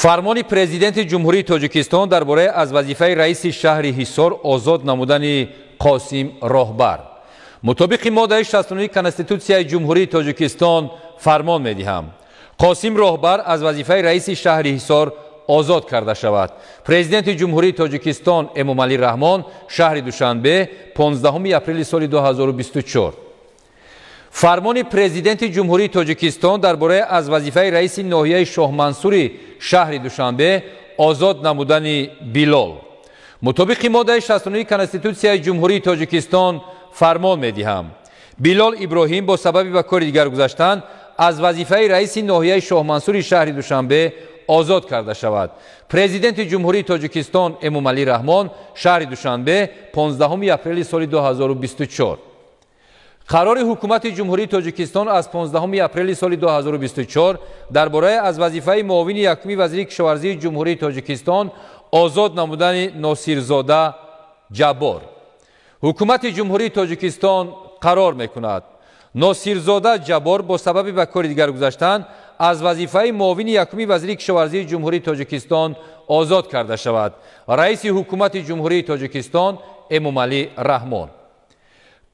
Фармони Президенти Ҷумҳурии Тоҷикистон дар бораи аз вазифаи раиси шаҳри Ҳисор озод намудани Қосим Роҳбар. Мутобиқи моддаи 69 Конститутсияи Ҷумҳурии Тоҷикистон фармон медиҳам: Қосим Роҳбар аз вазифаи раиси шаҳри Ҳисор озод карда шавад. Президенти Ҷумҳурии Тоҷикистон Эмомалӣ Раҳмон, шаҳри Душанбе, 15 апрели соли 2024. Фармони Президенти Ҷумҳурии Тоҷикистон дар бораи аз вазифаи раиси ноҳияи Шоҳмансури шаҳри Душанбе озод намудани Билол. Мутобиқи моддаи 69 Конститутсияи Ҷумҳурии Тоҷикистон фармон медиҳам: Билол Иброҳим бо сабаби ба кори дигар гузаштан аз вазифаи раиси ноҳияи Шоҳмансури шаҳри Душанбе озод карда шавад. Президенти Ҷумҳурии Тоҷикистон Эмомалӣ Раҳмон, шаҳри Душанбе, 15 апрели соли 2024. Қарори Ҳукумати Ҷумҳурии Тоҷикистон аз 15 апрели соли 2024 дар бораи аз вазифаи муовини якуми вазири кишоварзии Ҷумҳурии Тоҷикистон озод намудани Носирзода Ҷаббор. Ҳукумати Ҷумҳурии Тоҷикистон қарор мекунад: Носирзода Ҷаббор бо сабаби ба кори дигар гузаштан аз вазифаи муовини якуми вазири кишоварзии Ҷумҳурии Тоҷикистон озод карда шавад. Раиси Ҳукумати Ҷумҳурии Тоҷикистон Эмомалӣ Раҳмон.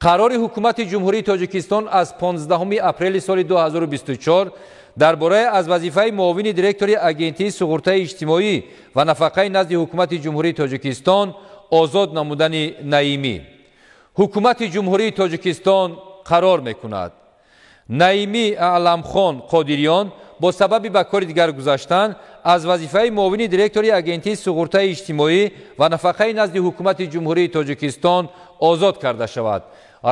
Қарори Ҳукумати Ҷумҳурии Тоҷикистон аз 15 апрели соли 2024 дар бораи аз вазифаи муовини директори Агентии суғуртаи иҷтимоӣ ва нафақаи назди Ҳукумати Ҷумҳурии Тоҷикистон озод намудани Наимӣ. Ҳукумати Ҷумҳурии Тоҷикистон қарор мекунад: Наимӣ Аъламхон Қодириён бо сабаби ба кори дигар гузаштан аз вазифаи муовини директори Агентии суғуртаи иҷтимоӣ ва нафақаи назди Ҳукумати Ҷумҳурии Тоҷикистон озод карда шавад.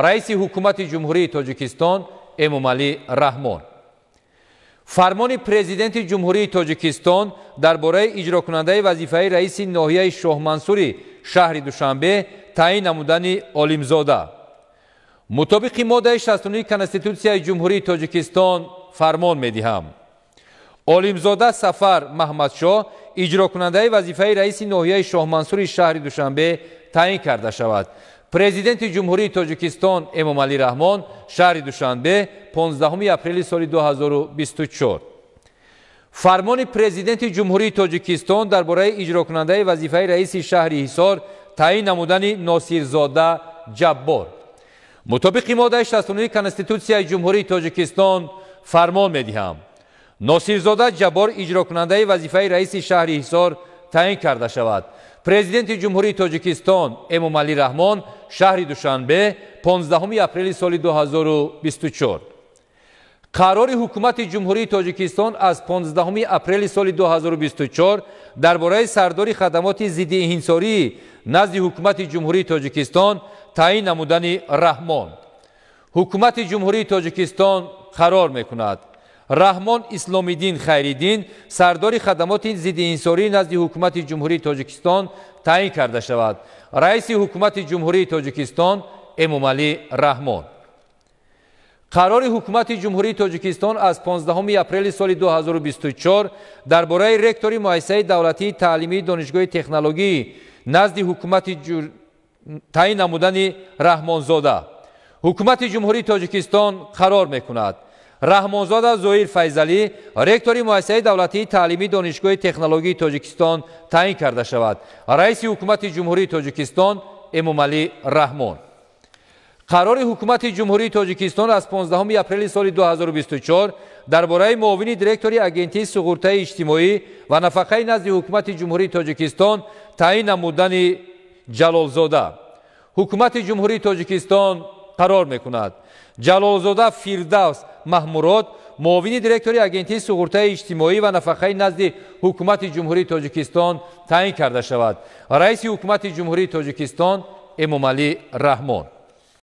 Раиси Ҳукумати Ҷумҳурии Тоҷикистон Эмомалӣ Раҳмон. Фармони Президенти Ҷумҳурии Тоҷикистон дар бораи иҷрокунандаи вазифаи раиси ноҳияи Шоҳмансури шаҳри Душанбе таъин намудани Олимзода. Мутобиқи моддаи 69 Конститутсияи Ҷумҳурии Тоҷикистон фармон медиҳам: Олимзода Сафар Маҳмадшоҳ иҷрокунандаи вазифаи раиси ноҳияи Шоҳмансури шаҳри Душанбе таъин карда шавад. Президенти Ҷумҳурии Тоҷикистон Эмомалӣ Раҳмон, шаҳри Душанбе, 15 апрели соли 2024. Фармони Президенти Ҷумҳурии Тоҷикистон дар бораи иҷрокунандаи вазифаи раиси шаҳри Ҳисор таъин намудани Носирзода Ҷаббор. Мутобиқи моддаи 69 Конститутсияи Ҷумҳурии Тоҷикистон фармон медиҳам: Носирзода Ҷаббор иҷрокунандаи вазифаи раиси шаҳри Ҳисор таъин карда шавад. Президенти Ҷумҳурии Тоҷикистон Эмомалӣ Раҳмон, шаҳри Душанбе, 15 апрели соли 2024. Қарори Ҳукумати Ҷумҳурии Тоҷикистон аз 15 апрели соли 2024 дар бораи сардори хадамоти зиддиинҳисории назди Ҳукумати Ҷумҳурии Тоҷикистон таъин намудани Раҳмон. Ҳукумати Ҷумҳурии Тоҷикистон қарор мекунад: Раҳмон Исломиддин Хайриддин сардори хадамоти зиддиинҳисории назди Ҳукумати Ҷумҳурии Тоҷикистон таъин карда шавад. Раиси Ҳукумати Ҷумҳурии Тоҷикистон Эмомалӣ Раҳмон. Қарори Ҳукумати Ҷумҳурии Тоҷикистон аз 15 апрели соли 2024 дар бораи ректори Муассисаи давлатии таълимии Донишгоҳи технологии назди ҳукумати таъин намудани Раҳмонзода. Ҳукумати Ҷумҳурии Тоҷикистон қарор мекунад: Раҳмонзода Зоир Файзалӣ ректори Муассисаи давлатии таълимии Донишгоҳи технологии Тоҷикистон таъин карда шавад. Раиси Ҳукумати Ҷумҳурии Тоҷикистон Эмомалӣ Раҳмон. Қарори Ҳукумати Ҷумҳурии Тоҷикистон аз 15 апрели соли 2024 дар бораи муовини директори Агентии суғуртаи иҷтимоӣ ва нафақаи назди Ҳукумати Ҷумҳурии Тоҷикистон таъин намудани Ҷалолзода. Ҳукумати Ҷумҳурии Тоҷикистон қарор мекунад: Ҷалолзода Фирдавс Маҳмурод муовини директори Агентии суғуртаи иҷтимоӣ ва нафақаи назди Ҳукумати Ҷумҳурии Тоҷикистон таъин карда шавад. Раиси Ҳукумати Ҷумҳурии Тоҷикистон Эмомалӣ Раҳмон.